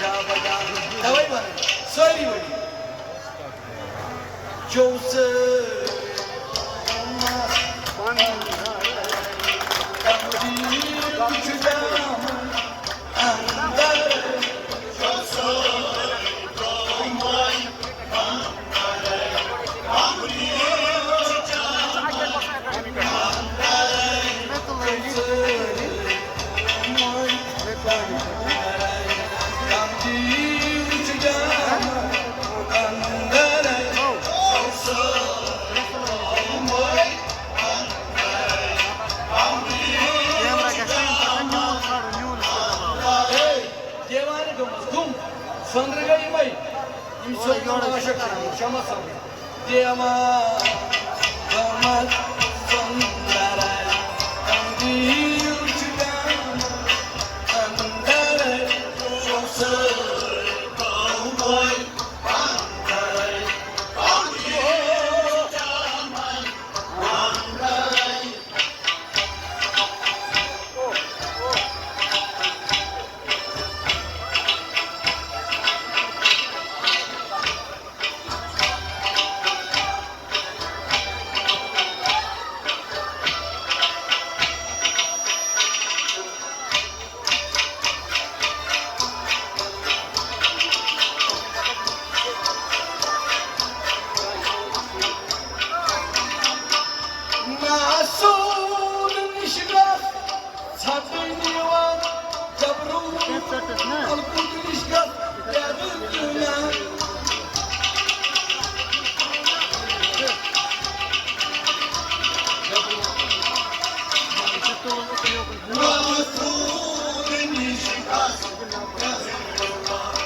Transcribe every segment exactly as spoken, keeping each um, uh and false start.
توے وَنان، سٲری ؤنِو۔ چوسہٕ دیوانہٕ گٔمٕژ گُم، سۄنٛدرٕ گٔے یِمَے، یِم سٲری یورٕ تماشہٕ چھِ کران، شمع سمکھ۔ دیوان گٔمٕژ سۄنٛدرٕ، اندیٖل چھُ گامہٕ اندرٕ، سٲری گٔے اندرٕ، اندیٖل چھُ گامہٕ اندرٕ۔ ناسون نِش گژھ ژھٹٕنۍ یِوان، جبروٗ ملکوٗت نِش گژھ پیارٕ دُنیا۔ ناسون نِش گژھ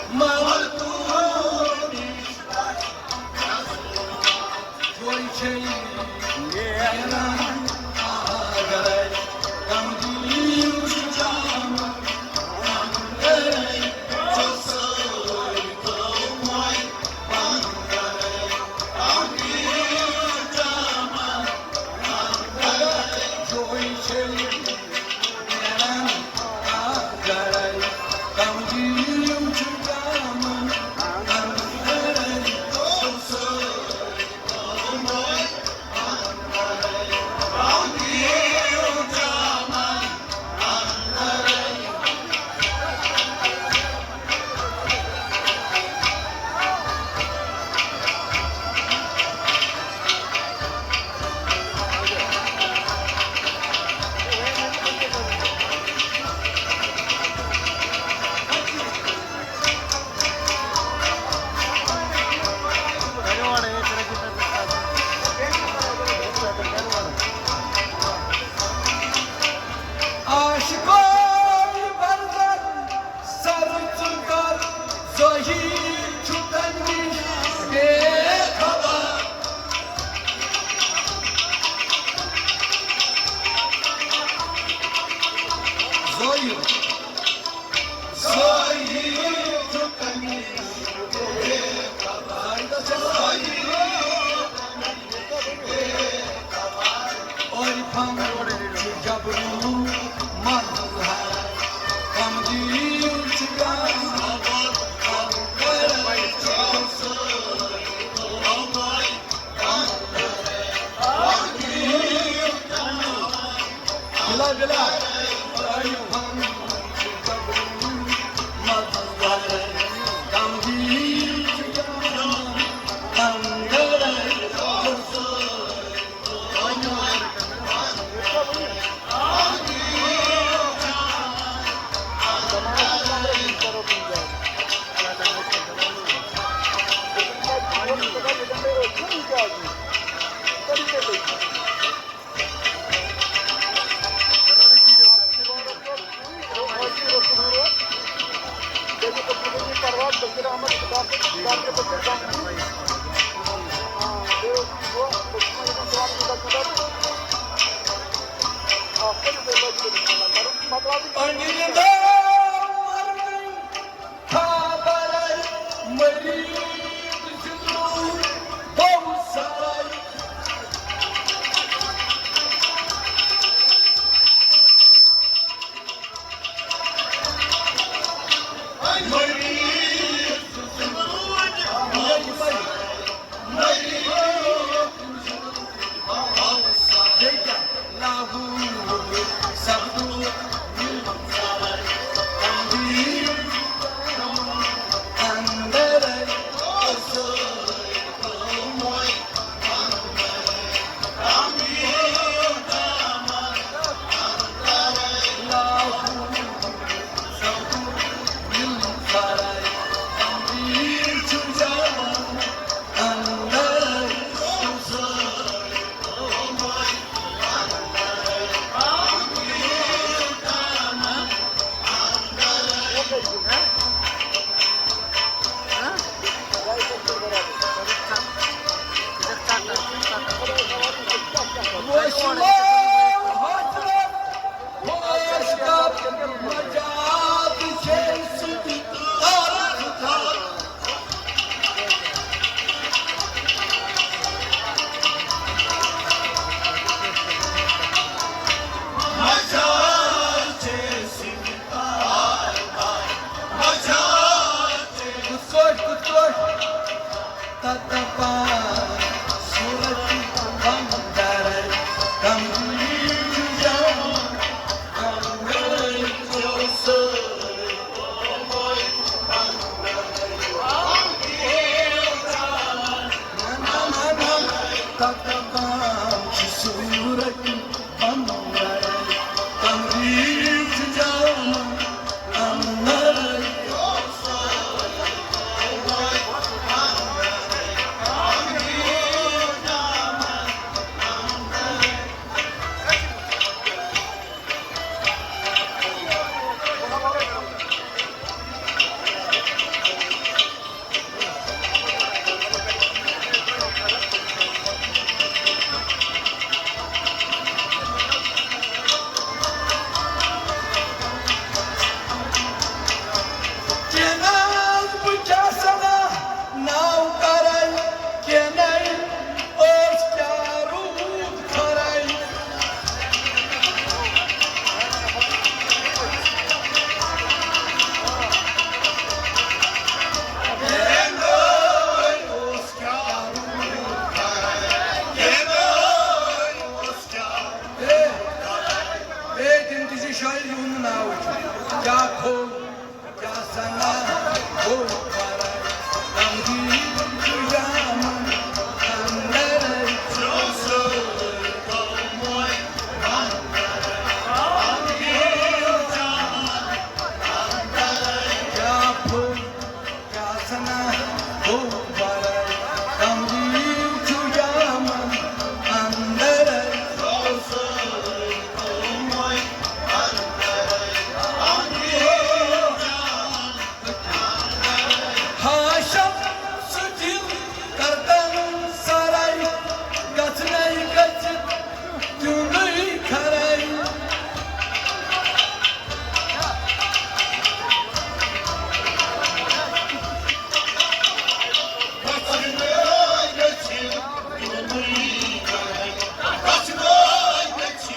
ملکوٗت نِش گژھ۔ عاشقو برزن سر ژٕ کر، ظٲہِر چھُ تَمہِ نِش بے خبر۔ ظٲہِر، ظٲہِر چھُ تَمہِ نِش بے خبر۔ ظٲہِر چھُ تَمہِ نِش بے خبر۔ عارفن چھُ جبروٗ مظہر، کمزور چھُ جان۔ بِلا، بِلا۔ عارفن چھُ جبروٗ مظہر، کمزور چھُ جان۔ وۄنۍ چھِ وۄنۍ حضرت خۄش کَر مجاد چھے سُہ تہِ تَر تھَر۔ مجاد چھے سُہ تہِ تَر تھَر۔ مجاد چھے۔ کِتھ پٲٹھۍ، کِتھ پٲٹھۍ؟ تتپا صورت بندر کمری جان کمری جوسر۔ تتپا صورت بندر کمری جان کمری کینٛہہ نہ حظ، بہٕ کیٛاہ سنا ناو کرے، کینٛہہ نَے اوس کیٛاہ روٗد کھرے۔ کینٛہہ نَے اوس کیٛاہ روٗد کھرے، کینٛہہ نَے اوس کیٛاہ۔ اے، اے، تِم تہِ چھِ شٲعر، یِہُنٛد ناو چھُ۔ کیٛاہ کھوٚو؟ ہاشم سُہ دِل کردن سرے، گژھنے گژھِ دیُنُے کھرے۔ گژھنے گژھِ دیُنُے کھرے۔ گژھنے گژھِ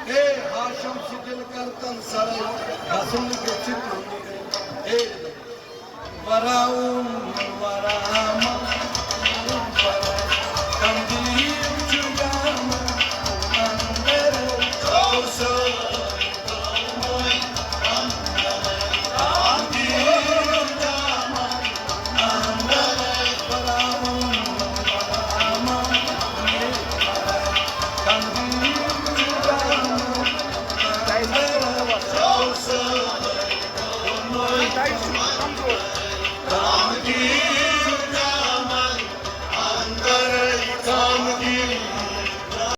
اے ہاشم سُہ دِل کردن سرے، گژھُن گژھِ تُہُنٛد۔ اے وراوُن وراوُن، تمدید چھُ گامہٕ اندر۔